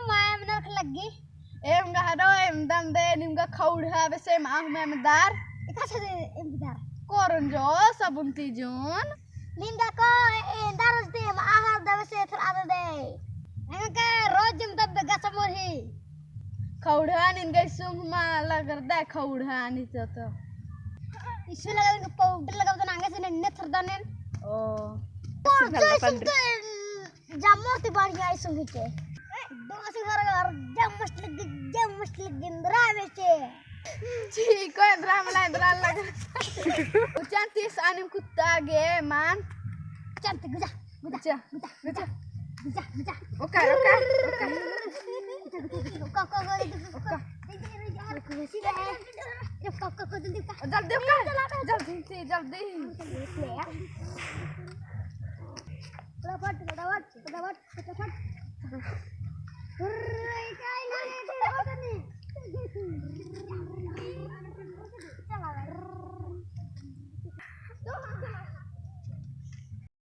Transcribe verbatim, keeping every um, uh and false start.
माया मनख लग्गी। एम गहरो एम दम दे निमगा खौड़हा बेसे माह में मदार। एकासे दे एम मदार। कोरन जो सबुन तीजुन। निमगा को एंदा रोज दे माह दे बेसे थरा दे। एंगा का रोज जम दब बेगा समोर ही। खौड़हा निन गई सुंग मा लगर दे खौड़हा नी तो तो। इसु लगा पाउडर लगा तो नांगे से नन्ने थरदा नेन। ओ। पाउडर से सुंग तो जामो ती बढ़िया इसु हिचे। दो सिंगर घर जम मस्त लग, जम मस्त लग इंद्रा बेचे। जी, को इंद्रा मला इंद्रा लग। उचान तीस आनिम कुत्ता गे मान। चल ते गुजा, गुजा, गुजा, गुजा, गुजा, गुजा। ओका, ओका, ओका। ओका, ओका, ओका, ओका। ओका। ओका, ओका, ओका, जल्दी ओका। जल्दी ओका। जल्दी, जल्दी, जल्दी। फटाफट, फटाफट, फटाफट, फटाफट।